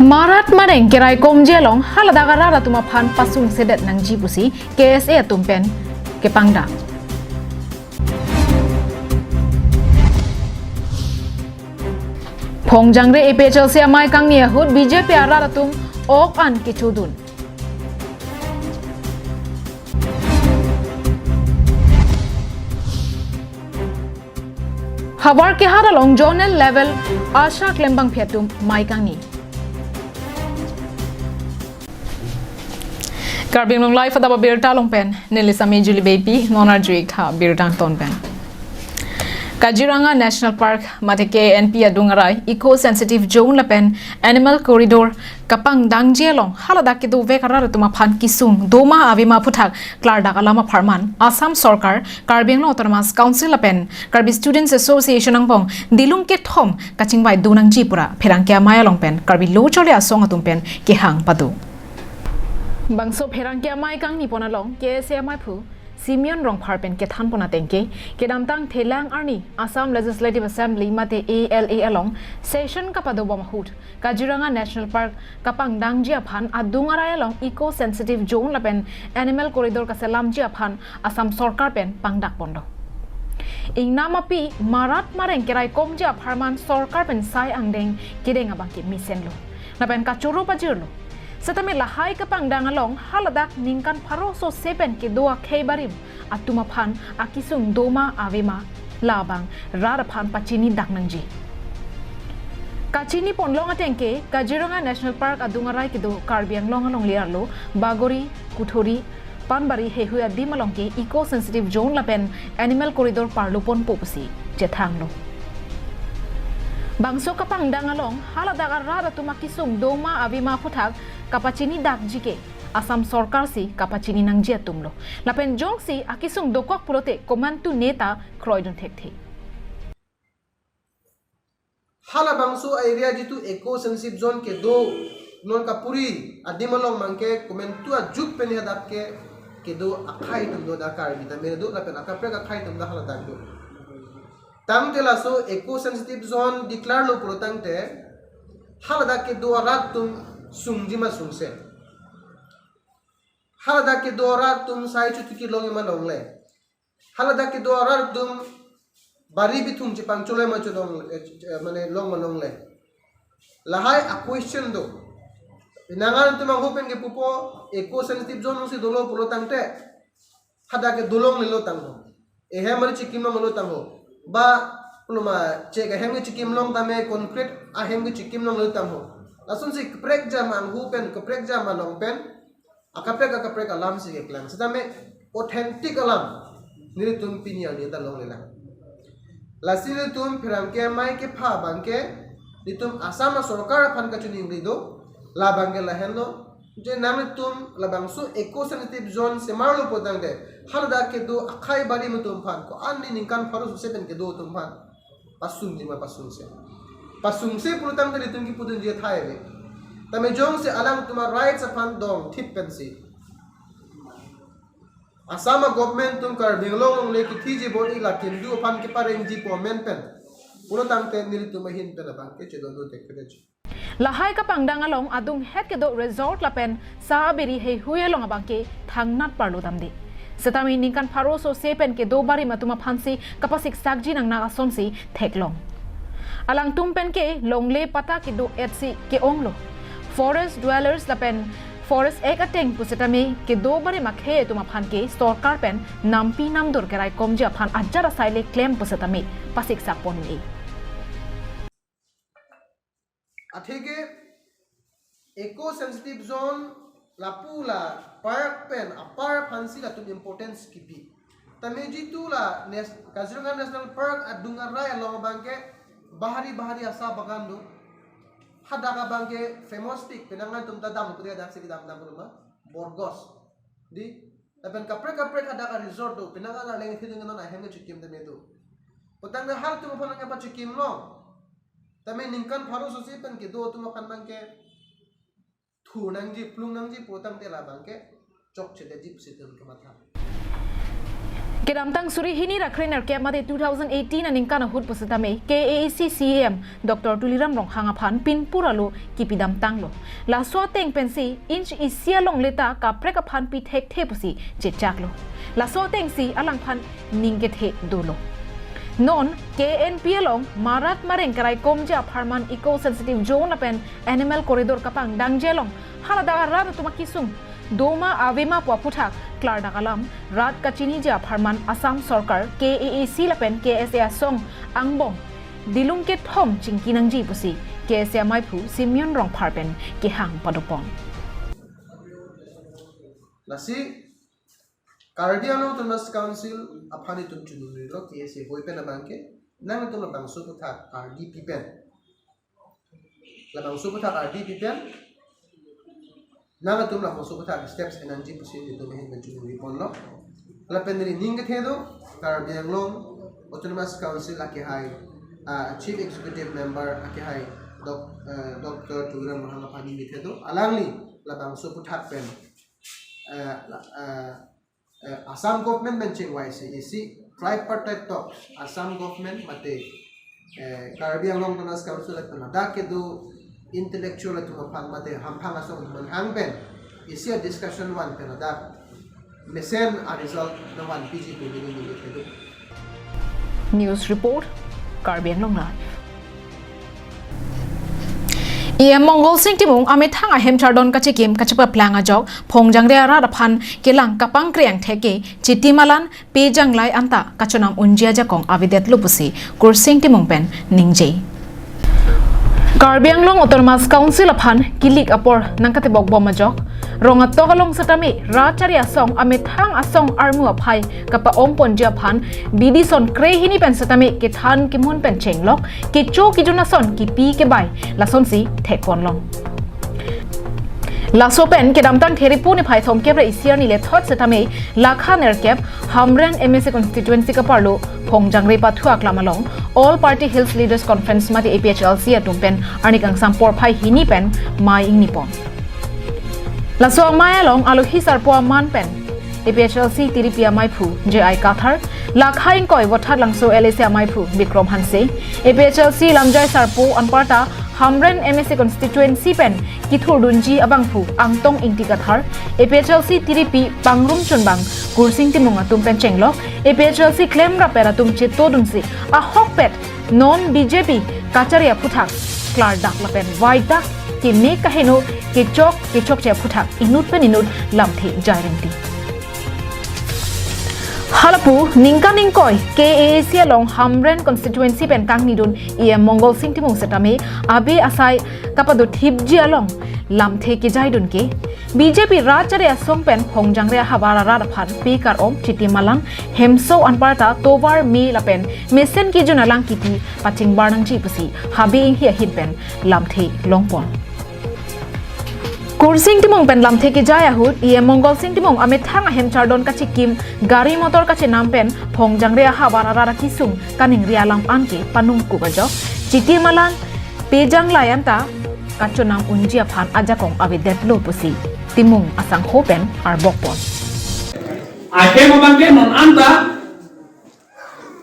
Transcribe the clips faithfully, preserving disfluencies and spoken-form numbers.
Marat mareng keraikomji along haladak arat atum aphan pasungsedet nangji pusi K S A atum pen kepangdak. Phongjangre A P H L C amei kangni ahut B J P arat atum ok an kechodun. Havar kehat along zonal level ASHA klembangpi atum mei kangni. Karbi Anglong Live adap abirta along pen neli Sami Julie Beypi, non arju-ik tha birta angton pen. Kaziranga National Park mate K N P adung arai Eco Sensitive Zone lapen Animal Corridor kapangdangji along haladak kedovek arat atum aphan kesung doma avema aphuthak klardak alam apharman Assam Sorkar, Karbi Anglong Autonomous Council lapen Karbi Students Association angbong dilung kethom kachingvai do nangji pura pherangke amei along pen Karbi Lo Charli Asong atum pen kehang pado. Bangso pherangke amei kangni pon along K S A ameiphu Simeon Rongphar pen kethan pon ateng ke, kedamtang thelang arni Assam Legislative Assembly mate A L A along session kapadobom ahut Kaziranga National Park kapangdangji aphan adung arai along Eco Sensitive Zone lapen Animal Corridor kaselamji aphan Assam Sorkar pen pangdak pon do. Ingnam api marat mareng keraikomji apharman Sorkar pen sai angdeng kedeng abangke mesenlo. Lapen kachoro pajirlo. Setame lahai kapangdang along haladak ningkan pharo sose pen kedo akhei barim atum aphan akesung doma avema labang rat aphan pachinidak nangji. Kachini ponlong ateng ke Kaziranga National Park adung arai kedo Karbi Anglong alongle arlo Bagori, Kuthori, Panbari heihui adim along ke Eco Sensitive Zone lapen Animal Corridor parlo ponpo pusi chethanglo. Bangso kapangdang along haladak arat atum akesung doma avema aphuthak kapachinidakji ke Assam Sorkar si kapachini nangji atumlo. Lapen jongsi akesung dokok pulote komantu neta kroidun thekthe. Halabangso area jitu Eco Sensitive Zone kedo non kapuri adim along abangke komantu ajuk pen hadak ke kedo akhei atum do, da Karbi ta mere do lapen akaprek akhei atum ta haladak do. Tangte laso Eco Sensitive Zone declare lo pulo tangte haladak kedo arat atum sungji ma sungse. Haladak kedo arat atum sai chuti kelong ma longle. Haladak kedo arat atum bari bithung chepangchole ma cholong, eh, eh, mane long ma longle. Lahai a question do. Pinangan atum angho pen kepupo Eco Sensitive Zone si dolo pulo tangte hadak ke dolonglelo tangho. Ehem ari chikim longlelo tangho. Ba pulo ma chek ahem ke chikim long tame, concrete ahem ke chikim longlelo tangho. Lasonsi kaprek jam angho pen, kaprek jam along pen akaprek akaprek alam si keklem. Setame authentic alam nelitum pini arni ta longlelang. Lasi nelitum pherangke amei kepha abangke nelitum Assam Sorkar aphan kachiningri do, labangke lahenlo. Je nanglitum labangso Eco Sensitive Zone semarlo pulo tangte haladak kedo akhei barim atum aphan, ko-an ni ningkan pharo sose pen kedo atum aphan pasungji ma pasungse. Pasungse pulo tangte nelitum kipudunji athai ave. Tame jongsi alangtum a rights aphan dongthip pensi Assam a government atum Karbi Anglong alongle kethiji bor-i lakim do aphan keparengji pu amen pen pulo tangte nelitum ahin pen abangke chedondun thekthe. Lahai kapangdang along adunghet kedo resort lapen sa abiri heihui along abangke thangnat parlo damde. Setame ningkan pharo sose pen kedo barim atum aphansi kapasiksakji nangnak asonsi theklong. Alangtum pen ke longle patta kedo-etsi ke-onglo. Forest dwellers lapen Forest Act ateng pusetame kedo barim akhei atum aphan ke sorkar pen nampi namdur keraikomji aphan ajat asai le klem pusetame pasiksak pon-e. Atheke Eco Sensitive Zone lapu la park pen apar aphansi latum importance kipi. Tame jitu la Nes-, Kaziranga National Park adung arai along abangke bahari bahari asa bagan do. Hadak abangke famous tik, pinangan atum ta dam puri hadak si kedam dam puri ma, Borgos. Di, lapen kaprek kaprek hadak a resort do, pinangan aleng thidung non ahem kechikim tame do. Putang na halatum aphan nangpachikim long. Tame ningkan pharo sose pen kedo atum aphan abangke thur nangji, plung nangji putangte labangke chokchedetji pusi itum kematha. Kedamtang suri hini ra krenerkep mate two thousand eighteen aningkan ahut pusitame K A A C C E M Doctor Tuliram Ronghang aphan pinpur alo kipidamtanglo. Laso ateng pensi inch isi alongle ta kaprek aphan pi thekthe pusi chechaklo. Laso atengsi alangphan ning kethe dolo. Non K N P along marat mareng karaikomji apharman eco sensitive zone lapen animal corridor kapangdangji along haladak arat atum akisung doma avema pu aphuthak klardak alam rat kachiniji apharman Assam Sorkar, K A A C lapen K S A asong angbong dilung kethom chingki nangji pusi K S A amaiphu Simeon Rongphar pen kehang padopon. Lasi Karbi Anglong Autonomous Council aphan itum choningri lo K S A hoi pen abangke, nangtum labangso aphuthak R D P pen, labangso aphuthak R D P pen, nangtum labangso aphuthak steps enangji pusi itum ahin pen choningri ponlo. Lapen neli ning kethe do, Karbi Anglong Autonomous Council akehai, ah, Chief Executive Member akehai, Doc-, eh, Doctor Tuliram Ronghang aphan ning kethe do, alangli labangso aphuthak pen, eh, la-, eh, eh, Assam government pen chingvaisi isi tripartite talks, Assam government mate, eh, Karbi Anglong Autonomous Council lapen ladak kedo intellectual atum aphan mate hamphang asong atum aphan hang pen isi a discussion van pen ladak mesen a result nangvanpiji pu neli ning kethe do. News report, Karbi Anglong Live. E M Mongol Sing Timung amethang ahem chardon kachikim kachepaplang ajok Phongjangre arat aphan kelang kapangkreang theke Chitimalan, Pejanglai anta kachonam unji ajakong avedetlo pusi Kursing Timung pen ningje. Karbi Anglong Autonomous Council aphan kilik apor nangkatebok bom ajok rong atok along setame rat chari asong amethang asong armu aphai kapa-ong ponji aphan bidi son krehini pen setame kethan kimun pen chenglok kecho kijun ason kipi kebai lasonsi thek ponlong. Laso pen kedamtang Theripu niphai thomkep ra isi arni lethot setame lakha nerkep Hamren M A C constituency kaparlo Phongjangre pathu aklam along All Party Hills Leaders Conference mate A P H L C atum pen arni kangsam porphai hini pen mei ingni pon. Laso amei along alohi sarpo aman pen A P H L C tiripi amaiphu J I Kathar, lakha ingkoi Vothatlangso L A C amaiphu Bikrom Hanse, A P H L C lamjai sarpo anparta Hamren M A C constituency pen kithurdunji abangphu Angtong Ingti Kathar, A P H L C tiripi pangrum chunbang Kursing Timung atum pen chenglok A P H L C klemrap pen atum chetodunsi ahokpet non B J P kachari aphuthak klardak lapen vaidak keme kaheno kechok kechokche aphuthak inut pen inut lamthe jai rinti. Halapu ningkan ingkoi K A A C along Hamren constituency pen kangnidun E M Mongol Sing Timung setame abe asai kapadothipji along lamthe kejaidun ke B J P rat chari asong pen Phongjangre ahavar arat aphan pe kar-om Chitimalan, Hemso anparta tovar me lapen mesen kijun alang kipi pachingbar nangji pusi Habe Inghi ahin pen lamthe longpon. Kursing Timung pen lamthe kejai ahut E M Mongol Sing Timung amethang ahem chardon kachikim gari motor kachenam pen Phongjangre ahavar arat akisung kaningri alam anke panungkup ajok Chitimalan, Pejanglai anta kachonam unji aphan ajakong avedetlo pusi Timung asangho pen arbok pon. Ahem abangke non anta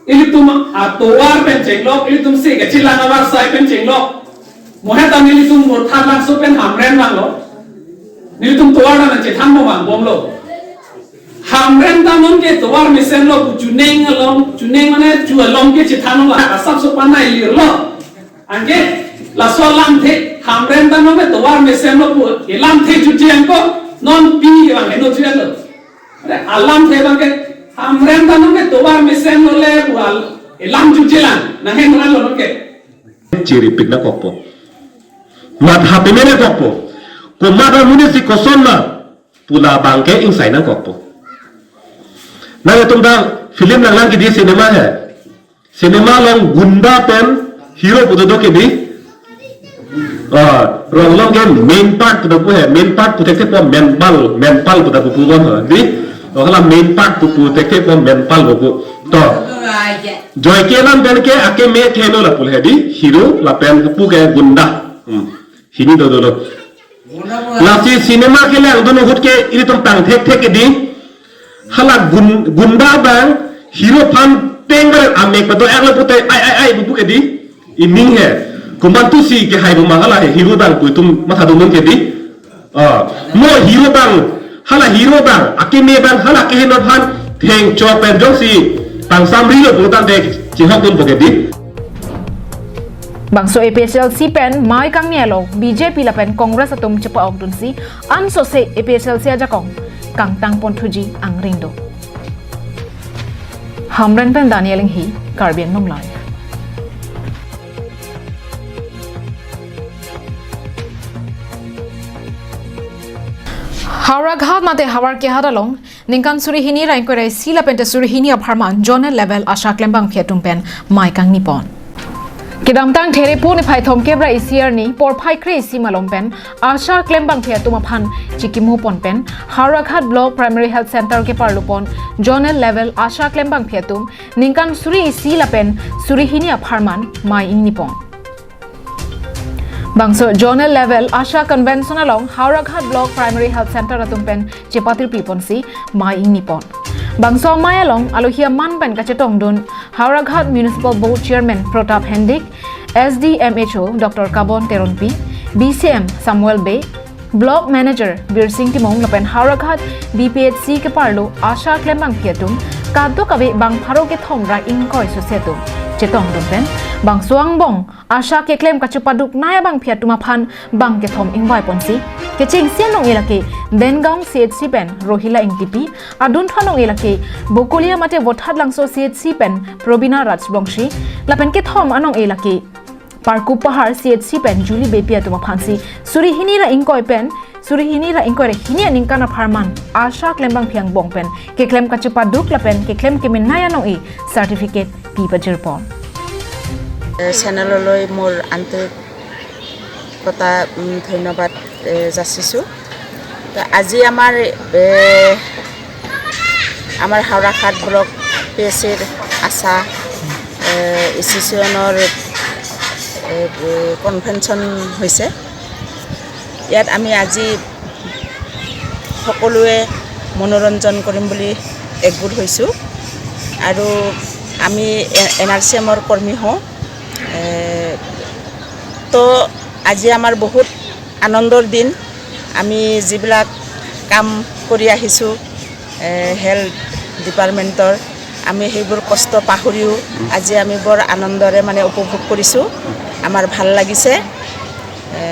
ilitum atovar pen chenglok, ilitum si kachilang avarsai pen chenglok. Mohe ta nelitum Vothatlangso pen Hamren vanglo. Nelitum tovar ta nangchethan mo vangbomlo. Hamren ta nonke tovar mesenlo pu chuneng along, chuneng mane chu along ke chethan lo, asapso panai lirlo. Anke laso alamthe Hamren ta nonke tovar mesenlo pu elamthe chutje angko non pi vang heno chutlo. Are alamthe abangke Hamren ta nonke tovar mesenlo le pu al elam chutje lang nang heno lo nonke. Chiripik nangkokpo. Mat happy mene kokpo. Komat amonit si koson ma pu labangke ingsai nangkokpo. Nangtum ta film nanglang kedi cinema he. Cinema along gunda pen hero pu dodo kedi. Ah, rong along ke main part pu dopo he. Main part pu thekthe po menpal, menpal pu dopo pu bom he. Di, oh, hala main part pu pu thekthe po menpal pu pu. To. Joike alam pen ke akeme keheno lapu he di, hero lapen pu ke gunda. Hmm. Hini dodo lo. Lasi cinema kelangdun ahut ke ilitum tang thekthe kedi. Hala gun-, gunda abang Hero aphan teng ber amek pado-aklo pute ai ai ai pu ke di. Ining he. Komantusi kehai pu ma hala he hero abang pu itum mathadun ke di. Ah, mo hero abang, hala hero abang, akeme abang, hala keheno aphan thengchok pen jongsi pangsamrilo pu tangte chihokdun pu ke di. Bangso A P H L C pen mei kangni along B J P lapen Congress atum chepa-okdunsi ansose A P H L C ajakong kangtang ponthuji angring do. Hamren pen Daniel Inghi, Karbi Anglong Live. Howraghat mate Howraghat along ningkan suri hini ra ingkoi ra isi lapente suri hini apharman zonal level ASHA klembangpi atum pen mei kangni pon. Kedamtang Therepo niphai thomkep ra isi arni porphai kre-isi malom pen ASHA klembangpi atum aphan chikimo pon pen Howraghat Block Primary Health Center keparlo pon zonal level ASHA klembangpi atum ningkan suri isi lapen suri hini apharman mei ingni pon. Bangso zonal level ASHA convention along Howraghat Block Primary Health Center atum pen chepatirpi ponsi mei ingni pon. Bangso amei along alohi aman pen kachetongdun Howraghat Municipal Board Chairman Pratap Hendik, S D M H O Doctor Kabon Teronpi, B C M Samuel Bey, Block Manager Birsing Timung lapen Howraghat B P H C keparlo ASHA klembangpi atum kadokave bang pharo kethom ra ingkoi sose atum chetongdun pen bangso angbong ASHA keklem kachepaduknei abangpi atum aphan bang kethom ingvai ponsi kechengsi anong-e lake Dengaon C H C pen Rohila Engtipi, adunthu anong-e lake Bokolia mate Vothatlangso C H C pen Probina Rajbongshi, lapen kethom anong-e lake Parkup Pahar C H C pen Julie Beypi atum aphansi suri hini ra ingkoi pen suri hini ra ingkoi ra hini aningkan apharman ASHA klembangpi angbong pen keklem kachepaduk lapen keklem kemenei anong-e certificate pi pajir pon. এ, চেনেললৈ মোৰ আন্তৰিকতা, উম, ধন্যবাদ, এ, যাচিছোঁ। তো আজি আমাৰ, এ, আমাৰ Howraghat block P H চিৰ আশা, এ, এছ'চিয়েশ্যনৰ, এ, এ, কনভেনশ্যন হৈছে। ইয়াত আমি আজি সকলোৱে মনোৰঞ্জন কৰিম বুলি একগোট হৈছোঁ আৰু আমি এ-, এন আৰ চি এমৰ কৰ্মী হওঁ। এ, তো আজি আমাৰ বহুত আনন্দৰ দিন। আমি যিবিলাক কাম কৰি আহিছোঁ, এ, হেল্থ ডিপাৰ্টমেণ্টৰ, আমি সেইবোৰ কষ্ট পাহৰিও আজি আমি বৰ আনন্দৰে মানে উপভোগ কৰিছোঁ। আমাৰ ভাল লাগিছে। এ,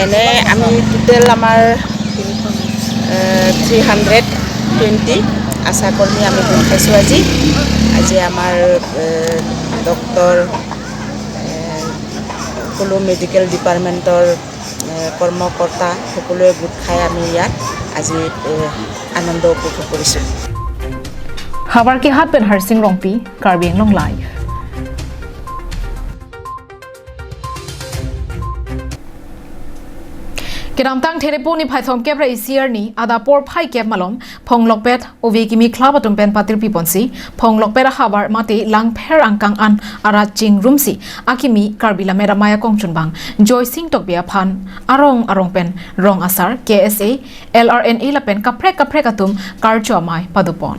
এনে আমি টোটেল আমাৰ, এ, থ্ৰী হাণ্ড্ৰেড টুৱেণ্টি আশা কৰ্মী আমি গোট খাইছোঁ আজি। আজি আমাৰ, এ, ডক্টৰ, এ, সকলো মেডিকেল ডিপাৰ্টমেণ্টৰ, এ, কৰ্মকৰ্তা সকলোৱে গোট খাই আমি ইয়াত আজি, এ, আনন্দ উপভোগ কৰিছোঁ। Howraghat pen Harsing Rongpi, Karbi Anglong Live. Kedamtang Therepo niphai thomkep ra isi arni adap porphai kep malom Phonglokpet Ove Kimi Club atum pen patirpi ponsi Phonglokpet ahavar mate Langpher angkang an arat chingrumsi akimi Karbi Lammet Amei akongchunbang Joysing Tokbi aphan arong arong pen rong asar, K S A, L R N A lapen kaprek kaprek atum karcho amei pado pon.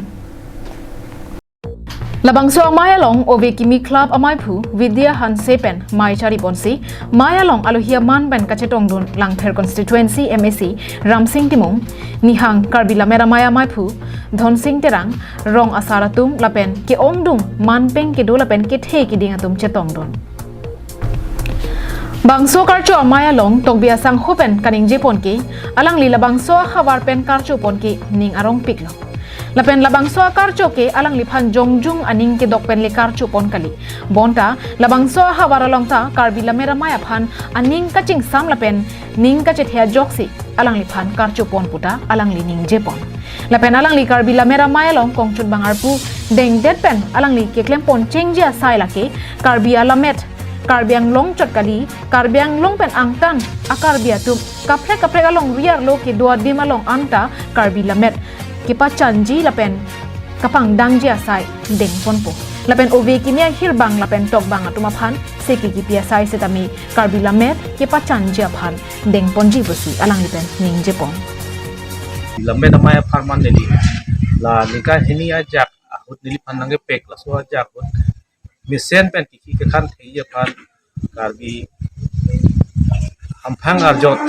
Labangso amei along Ove Kimi Club ameiphu Vidya Hanse pen mei chari ponsi, mei along alohi aman pen kachetongdun Langpher constituency M A C Ramsing Timung, Nihang Karbi Lammet Amei ameiphu Dhonsing Terang, rong asar atum lapen ke-ongdung manpeng kedo lapen kethe keding atum chetongdun. Bangso karcho amei along Tokbi asangho pen kaningje pon ke, alangli labangso ahavar pen karcho pon ke ning arongpiklo. Lapen labangso akarcho ke alangliphan jongjung aning kedok pen le karcho pon kali. Bonta labangso ahavar along ta Karbi Lammet Amei aphan aning kachingsam lapen ning kachethe ajoksi alangliphan karcho pon puta alangli ningje pon. Lapen alangli Karbi Lammet Amei along kongchunbang arpu dengdet pen alangli keklem pon chengji asai lake Karbi alammet, Karbi Anglong chot kali, Karbi Anglong pen angtan a-Karbi atum kaprek kaprek alongri arlo kedo adim along anta Karbi lammet kepachanji lapen kapangdangji asai deng ponpo. Lapen Ove Kimi ahirbang lapen tokbang atum aphan seki kipi asai setame Karbi lammet kepachanji aphan deng ponji pusi alangli pen ningje pon. Karbi Lammet Amei apharman neli la ningkan hini ajak ahut neliphan nangkepek, laso ajak ahut mesen pen kiki kekhan thei aphan Karbi hamphang arjot,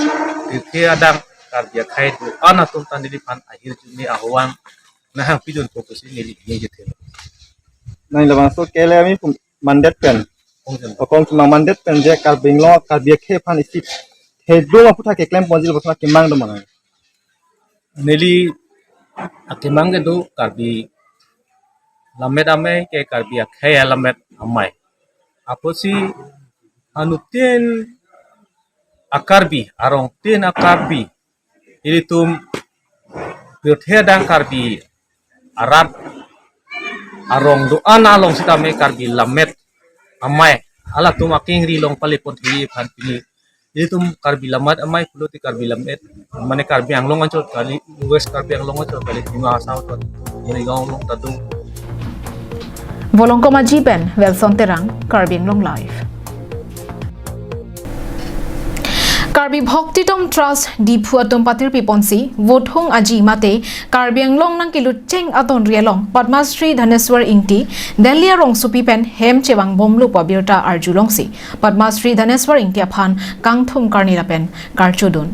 tirthe adang, Karbi akhei do-an atum ta neliphan ahirjume ahowang nahang pidunpo pusi neli ningje thelo. Nang labangso K L A Amei pu mandet pen, Kongjon. Okong cuma mandet pen je Karbi Anglong Karbi akhei aphan isi thedung aphuthak keklem ponji lapuson akemang do ma nang? Neli akemang kedo Karbi Lammet Amei ke Karbi akhei alammet amei. Apotsi anuttin a-Karbi, arongtin a-Karbi, ilitum pirthe adang Karbi arat arong do-an along sitame Karbi Lammet Amei halatum akengri along palepon thei aphan pini ilitum Karbi Lammet Amei pulote Karbi Lammet, mane Karbi Anglong anchot kali, West Karbi Anglong anchot kali, Dima Hasao anchot, Morigaon along ta do. Volongkom Aji pen Welson Terang, Karbi Anglong Live. Karbi Bhaktitom Trust Diphu atum patirpi ponsi, Vothung Aji mate Karbi Anglong nangkelut cheng atonri along Padma Shri Dhaneswar Ingti, Delhi arongsopi pen hem chevang bomlo pu abirta arjulongsi, Padma Shri Dhaneswar Ingti aphan kangthum karni lapen karchudun.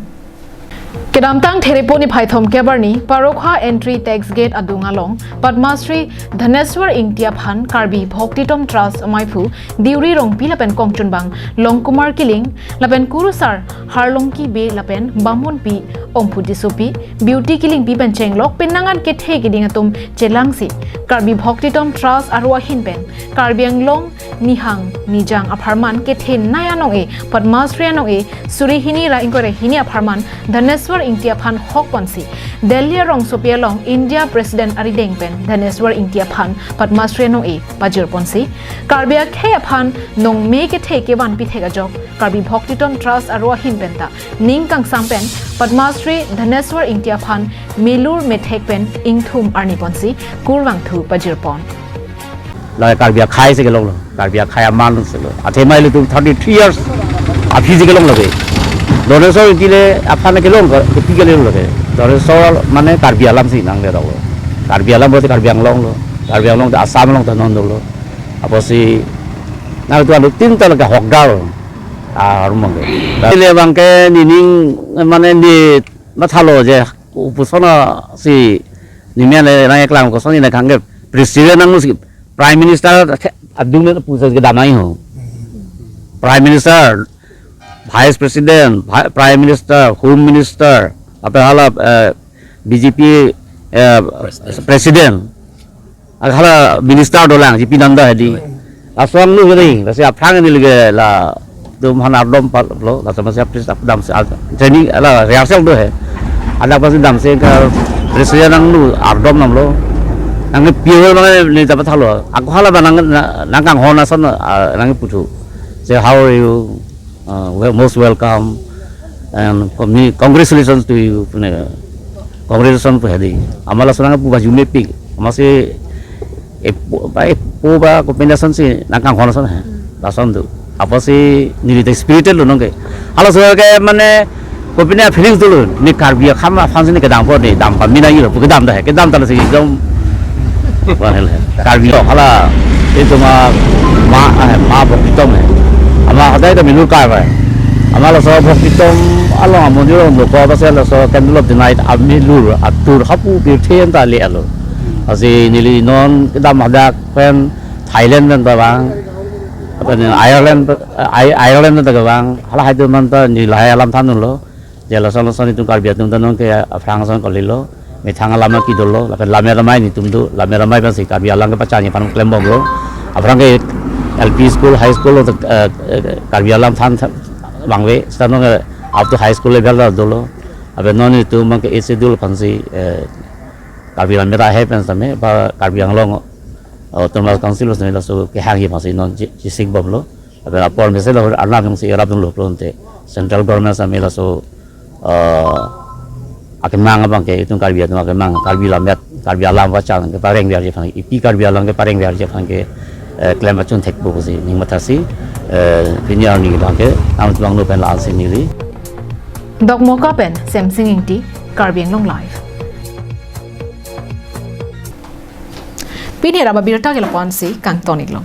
Kedamtang Therepo niphai thomkep arni, Parokha Entry Tax Gate adung along, Padma Shri Dhaneswar Ingti aphan Karbi Bhaktitom Trust amaiphu Deuri Rongpi lapen kongchunbang Longkumar Killing, lapen kurusar Harlongki Bey lapen Bamonpi Ongphu Tissopi, Beauty Killingpi pen chenglok penang an kethe keding atum chelangsi, Karbi Bhaktitom Trust aro ahin pen Karbi Anglong nihang nijang apharman kethenei anong-e Padma Shri anong-e suri hini ra ingkoi ra hini apharman Dhaneswar Ingti aphan hok ponsi, Delhi arongsopi along India President arideng pen Dhaneswar Ingti aphan Padma Shri anong-e pajir ponsi, Karbi akhei aphan nongme kethe kevan pithek ajok Karbi Bhaktitom Trust aro ahin penta ning kangsam pen Padma Shri Dhaneswar Ingti aphan melur methek pen ingthum arni ponsi kurvangthu pajir pon. La Karbi akhei si kelonglo, Karbi akhei aman si lo. Athema ilitum thirty three years aphi si kelonglo ke. Dhaneswar Ingti le aphan kelong ke, kopi kelonglo ke. Dhaneswar mane Karbi alam si nangleroklo. Karbi alam berarti Karbi Anglong lo. Karbi Anglong ta Assam along ta non dolo. Apotsi nangtum anuttin ta lake hokdar. Ah, arumang ke. Neli abang ke nening mane ne mathalo je upuson si nemen le nangkeklang koson ne kangke president nanglusi Prime Minister ke adung ne pusa kedam nangji ho. Prime Minister, Vice President, Vi-, Prime Minister, Home Minister, apa hala, eh, B J P, eh, President. President. Hala minister dolang, J P Nadda hedi. Laso angno gini, lasi aphrang ini lagi la, tum han ardom pal lo, laso masi apris ap dam si al-, training, ala rehearsal do he. Ada pasi dam si ke president angno ardom nam lo. Nangpi ho nang ne dapat halo. Ako hala ba nang, nang kanghon ason, ah, nangputhu. Say, "How are you?" Uh, well, most welcome and for me, congratulations to you, pune. Congratulations pu hedi. Amat lason nangpu ba arjumepik. Amatsi epo ba, epo ba combination si nangkanghon ason he. Lason do. Apotsi neli ta spirited lo nonke. Halaso ke mane kopine feelings dolo. Ne Karbi akhei aphan si ne kedam po ne dam pamina ilo. Pu kedam dah he. Kedam ta lasi ekdom Karbi hala itu ma, ma, eh, ma Bhaktitom he. Ama hadai ta melur kai bai. Ama laso Bhaktitom along amonit along dokok, laso candle of the night amelur atur hapu pirthe ta le alo. Lasi neli non kedam hadak pen Thailand pen ta vang. Apa ne Ireland, eh, I-, Ireland pen ta vang. Hala hai tu man ta neli lahai alam than lo. Je lason lason itum Karbi atum ta nonke aphrang ason kalilo, methang alam kedolo, lapen Lammet Amei netum do, Lammet Amei pensi Karbi alam kepachan aphan klembomlo. Aphrang ke L P school, high school, eh, eh, Karbi alam than, than vangve, seta nonke up to high school level ta dolo. Lapen non itum abang ke eighth schedule aphansi, eh, Karbi Lammet Amei pen same, ba Karbi Anglong Autonomous Council same laso kehang aphansi non chi-, chisik bomlo. Lapen apor mesen lo Arnam jongsi erap dunlo pulote central government same laso, eh, akemang abang ke itum Karbi atum akemang, Karbi Lammet, Karbi alam kepachan kepareng verji aphan, ipi Karbi alam kepareng verji aphan ke, eh, klem pachun thekpo pusi ning mathasi, eh, pini arni abang ke, nangtum angno pen la-ansi neli. Dokmoka pen Semsing Ingti, Karbi Anglong Live. Pini ram abirta ke lapu-ansi kangton-iklo.